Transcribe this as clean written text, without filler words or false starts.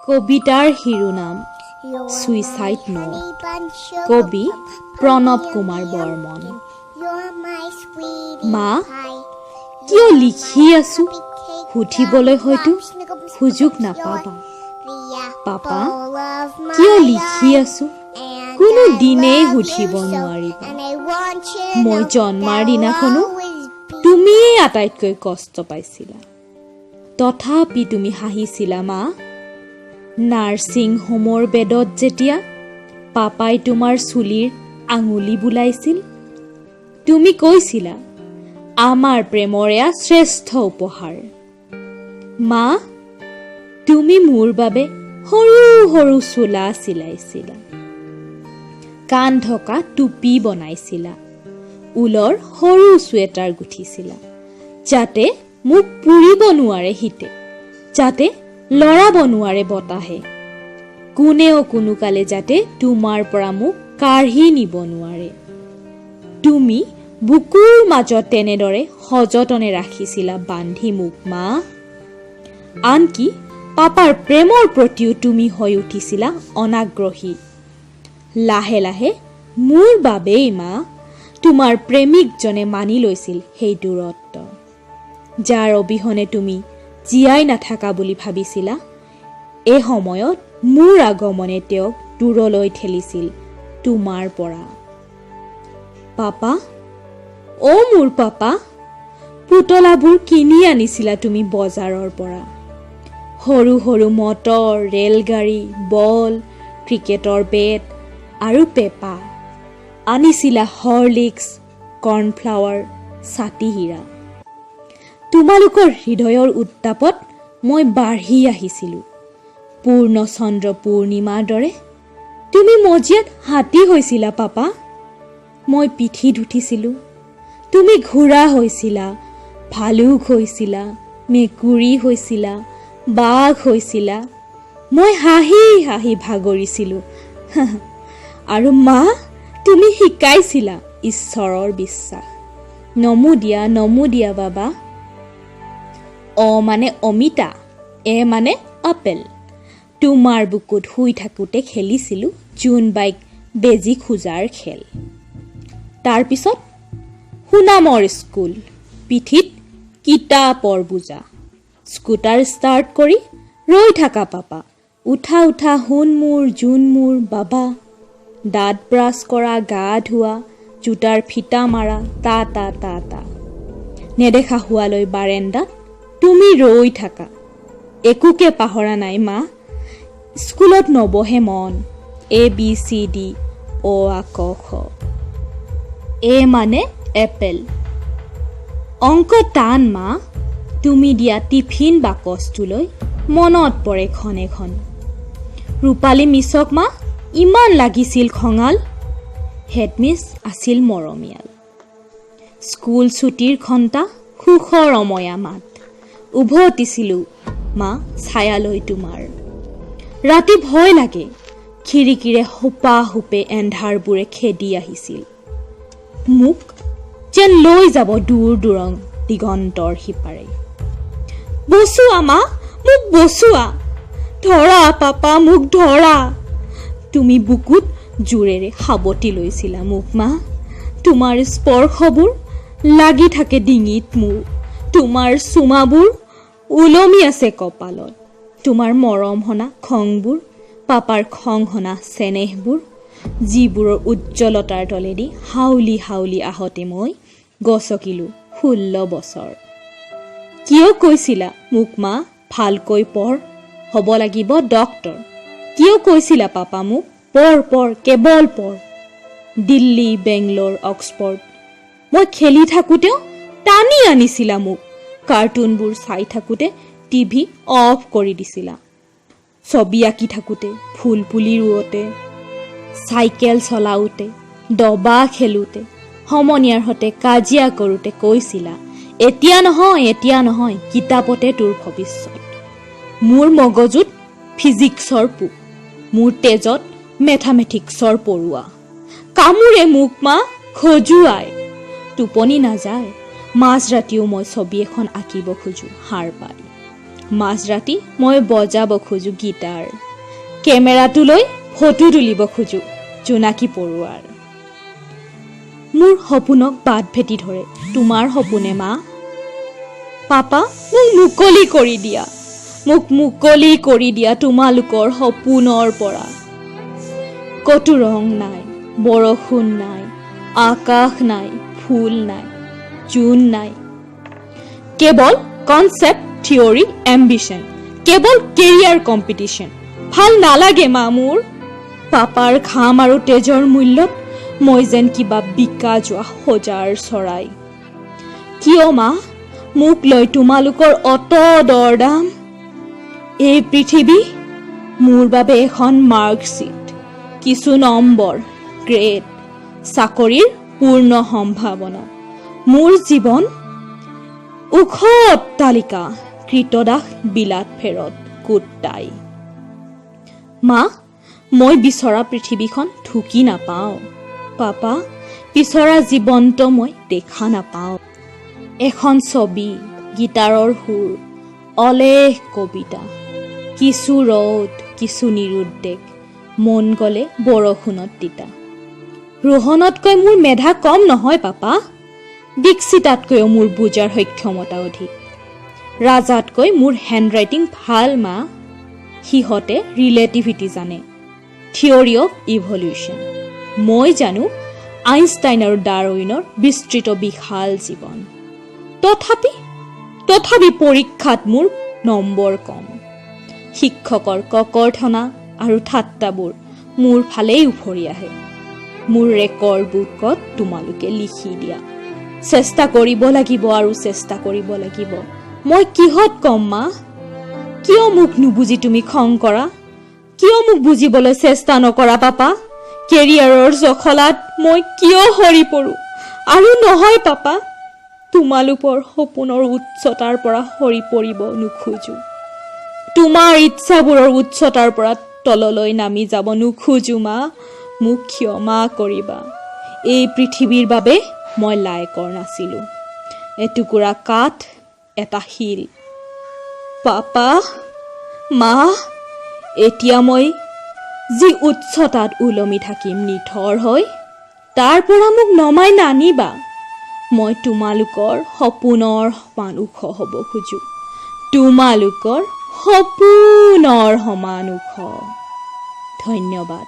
কবিতাৰ শিৰোনাম suicide note. কবি প্ৰণৱ কুমাৰ বৰ্মন। মা, কিয় লিখি আছো সুধিবলৈ হয়তো সুযোগ নাপাবা। পাপা, কিয় লিখি আছো কোনো দিনেই সুধিব নোৱাৰিবা। মই জন্মাৰ দিনাখনো তুমিয়েই আটাইতকৈ কষ্ট পাইছিলা, তথাপি তুমি হাঁহিছিলা মা। নাৰ্ছিং হোমৰ বেডত যেতিয়া পাপাই তোমাৰ চুলিৰ আঙুলি বুলাইছিল, তুমি কৈছিলা, আমাৰ প্ৰেমৰ এয়া শ্ৰেষ্ঠ উপহাৰ। মা, তুমি মোৰ বাবে সৰু সৰু চোলা চিলাইছিলা, কাণ ঢকা টুপি বনাইছিলা, ঊলৰ সৰু চুৱেটাৰ গুঠিছিলা, যাতে মোক পুৰিব নোৱাৰে শীতে, যাতে লৰাব নোৱাৰে বতাহে, কোনেও কোনোকালে যাতে তোমাৰ পৰা মোক কাঢ়ি নিব নোৱাৰে। তুমি বুকুৰ মাজত তেনেদৰে সযতনে ৰাখিছিলা বান্ধি মোক মা। আনকি পাপাৰ প্ৰেমৰ প্ৰতিও তুমি হৈ উঠিছিলা অনাগ্ৰহী লাহে লাহে। মোৰ বাবেই মা, তোমাৰ প্ৰেমিকজনে মানি লৈছিল সেই দূৰত্ব। যাৰ অবিহনে তুমি জীয়াই নাথাকা বুলি ভাবিছিলা, এই সময়ত মোৰ আগমনে তেওঁক দূৰলৈ ঠেলিছিল তোমাৰ পৰা। পাপা, অ' মোৰ পাপা, পুতলাবোৰ কিনি আনিছিলা তুমি বজাৰৰ পৰা, সৰু সৰু মটৰ, ৰেলগাড়ী, বল, ক্ৰিকেটৰ বেট আৰু পেঁপা। আনিছিলা হৰলিক্স, কৰ্ণফ্লাৱাৰ, ছাতি হীৰা। তোমালোকৰ হৃদয়ৰ উত্তাপত মই বাঢ়ি আহিছিলোঁ পূৰ্ণচন্দ্ৰ পূৰ্ণিমাৰ দৰে। তুমি মজিয়াত হাতী হৈছিলা পাপা, মই পিঠিত উঠিছিলোঁ। তুমি ঘোঁৰা হৈছিলা, ভালুক হৈছিলা, মেকুৰী হৈছিলা, বাঘ হৈছিলা। মই হাঁহি হাঁহি ভাগৰিছিলোঁ। আৰু মা, তুমি শিকাইছিলা ঈশ্বৰৰ বিশ্বাস। নমো দিয়া, নমো দিয়া বাবা। অ মানে অমিতা, এ মানে আপেল। তোমাৰ বুকুত শুই থাকোঁতে খেলিছিলোঁ জোনবাইক বেজী খোজাৰ খেল। তাৰপিছত সুনামৰ স্কুল, পিঠিত কিতাপৰ বোজা, স্কুটাৰ ষ্টাৰ্ট কৰি ৰৈ থাকা পাপা, উঠা উঠা সোণ মোৰ, জোন মোৰ বাবা। দাঁত ব্ৰাছ কৰা, গা ধোৱা, জোতাৰ ফিটা মাৰা, টা টা টা টা। নেদেখা হোৱালৈ বাৰেণ্ডাত তুমি ৰৈ থাকা। একোকে পাহৰা নাই মা। স্কুলত নবহে মন। এ বি চি ডি, অ আ ক খ, এ মানে এপেল। অংক টান মা। তুমি দিয়া টিফিন বাকচটোলৈ মনত পৰে ক্ষণে ক্ষণে। ৰূপালী মিছক মা ইমান লাগিছিল খঙাল, হেডমিছ আছিল মৰমীয়াল। স্কুল ছুটীৰ ঘণ্টা, সুখৰ অময়া মাত, উভতিছিলোঁ মা ছায়ালৈ তোমাৰ। ৰাতি ভয় লাগে, খিৰিকীৰে সোপা সোপে এন্ধাৰবোৰে খেদি আহিছিল মোক, যেন লৈ যাব দূৰ দূৰং দিগন্তৰ সিপাৰে। বচোৱা মা, মোক বচোৱা, ধৰা পাপা, মোক ধৰা। তুমি বুকুত জোৰেৰে সাৱটি লৈছিলা মোক মা। তোমাৰ স্পৰ্শবোৰ লাগি থাকে ডিঙিত মোৰ, তোমাৰ চুমাবোৰ ওলমি আছে কপালত। তোমাৰ মৰম সনা খংবোৰ, পাপাৰ খং সনা চেনেহবোৰ, যিবোৰৰ উজ্জ্বলতাৰ তলেদি হাউলি হাউলি আহোঁতে মই গচকিলো 16 বছৰ। কিয় কৈছিলা মোক মা, ভালকৈ পঢ়, হ'ব লাগিব ডক্তৰ? কিয় কৈছিলা পাপা মোক, পঢ় পঢ়, কেৱল পঢ়, দিল্লী, বেংগলোৰ, অক্সফৰ্ড? মই খেলি থাকোঁতেও টানি আনিছিলা মোক, কাৰ্টুনবোৰ চাই থাকোঁতে টিভি অফ কৰি দিছিলা, ছবি আঁকি থাকোঁতে, ফুল পুলি ৰুওঁতে, চাইকেল চলাওঁতে, দবা খেলোঁতে, সমনীয়াৰ সৈতে কাজিয়া কৰোঁতে কৈছিলা, এতিয়া নহয়, এতিয়া নহয়, কিতাপতে তোৰ ভৱিষ্যত। মোৰ মগজুত ফিজিক্সৰ পোক, মোৰ তেজত মেথামেটিক্সৰ পৰুৱা। কামোৰে মোক মা, খজুৱাই, টোপনি নাযায়। মাজৰাতিও মই ছবি এখন আঁকিব খোজো সাৰ পাই। মাজৰাতি মই বজাব খোজোঁ গীটাৰ, কেমেৰাটো লৈ ফটো তুলিব খোজোঁ জোনাকী পৰুৱাৰ। মোৰ সপোনক বাট ভেটি ধৰে তোমাৰ সপোনে মা। পাপা, মোক মুকলি কৰি দিয়া, মোক মুকলি কৰি দিয়া তোমালোকৰ সপোনৰ পৰা। ক'তো ৰং নাই, বৰষুণ নাই, আকাশ নাই, ফুল নাই, জোন নাই, কেৱল কনচেপ্ট, থিয়ৰী, এম্বিশ্যন, কেৱল কেৰিয়াৰ কম্পিটিশ্যন। ভাল নালাগে মা মোৰ। পাপাৰ ঘাম আৰু তেজৰ মূল্যত মই যেন কিবা বিকা যোৱা সজাৰ চৰাই। কিয় মা, মোক লৈ তোমালোকৰ অত দৰদাম? এই পৃথিৱী মোৰ বাবে এখন মাৰ্কশ্বিট, কিছু নম্বৰ, গ্ৰেড, চাকৰিৰ পূৰ্ণ সম্ভাৱনা। মোৰ জীৱন ওখ অট্টালিকা, কৃতদাস বিলাত ফেৰত কুত্তাই। মা, মই বিচৰা পৃথিৱীখন ঢুকি নাপাওঁ। পাপা, বিচৰা জীৱনটো মই দেখা নাপাওঁ। এখন ছবি, গীটাৰৰ সুৰ, অলেখ কবিতা, কিছু ৰ'দ, কিছু নিৰুদ্বেগ, মন গ'লে বৰষুণত তিতা। ৰোহনতকৈ মোৰ মেধা কম নহয় পাপা। দীক্ষিতাতকৈও মোৰ বুজাৰ সক্ষমতা অধিক। ৰাজাতকৈ মোৰ হেণ্ডৰাইটিং ভাল মা। সিহঁতে ৰিলেটিভিটি জানে, থিয়ৰী অফ ইভলিউশ্যন। মই জানো আইনষ্টাইন আৰু ডাৰউইনৰ বিস্তৃত বিশাল জীৱন। তথাপি পৰীক্ষাত মোৰ নম্বৰ কম। শিক্ষকৰ ককৰ্থনা আৰু ঠাট্টাবোৰ মোৰ ফালেই উফৰি আহে। মোৰ ৰেকৰ্ড বুকত তোমালোকে লিখি দিয়া, চেষ্টা কৰিব লাগিব আৰু চেষ্টা কৰিব লাগিব। মই কিহত কম মা? কিয় মোক নুবুজি তুমি খং কৰা? কিয় মোক বুজিবলৈ চেষ্টা নকৰা পাপা? কেৰিয়াৰৰ জখলাত মই কিয় সৰি পৰোঁ? আৰু নহয় পাপা, তোমালোকৰ সপোনৰ উচ্চতাৰ পৰা সৰি পৰিব নোখোজো। তোমাৰ ইচ্ছাবোৰৰ উচ্চতাৰ পৰা তললৈ নামি যাব নোখোজো মা। মোক ক্ষমা কৰিবা। এই পৃথিৱীৰ বাবে মই লায়কৰ নাছিলোঁ, এটুকুৰা কাঠ, এটা শিল। পাপা, মা, এতিয়া মই যি উচ্চতাত ওলমি থাকিম নিথৰ হৈ, তাৰ পৰা মোক নমাই নানিবা। মই তোমালোকৰ সপোনৰ সমান ওখ হ'ব খোজো, তোমালোকৰ সপোনৰ সমান ওখ। ধন্যবাদ।